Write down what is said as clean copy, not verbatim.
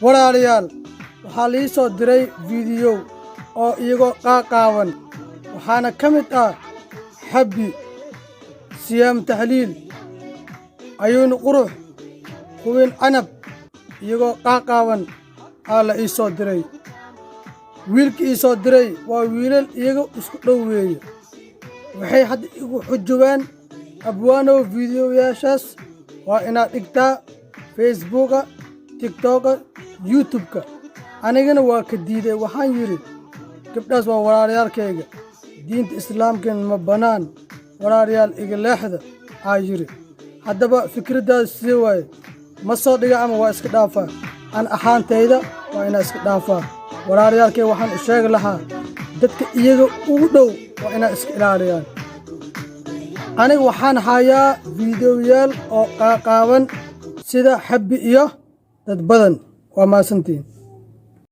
Walaalayaal, waxaa lii soo diray fiidiyow oo iyagoo qaaqaawan, waxaana ka mid ah Xabbi, Siyaam Taxliil, Ayuuni Qurux, Queen Canab, iyagoo qaaqaawan aa la ii soo diray. Wiilka ii soo diray waa wiilal iyaga isku dhow weeye. Waxay hadda igu xujubeen: "Abwaanow, fiidiyoyaashaas waa inaad dhigtaa Facebooka, TikToka, YouTube-ka." Anigana waa ka diiday. Waxaan yidhi, "Gabdhaas waa walaalayaalkayga, diinta Islaamkana ma bannaan. Walaalayaal, iga leexda," aa yidhi. Haddaba fikraddaada sidee waaye? Ma soo dhiga ama waa iska dhaafaa? An ahaantayda waa inaa iska dhaafaa. Walaalayaalkay, waxaan u sheegi lahaa, dadka iyaga ugu dhow waa inaa iska ilaaliyaan. Aniga waxaan hayaa fiidiyoyaal oo qaaqaawan sida Xabbi iyo dad badan. Waa mahadsantihiin.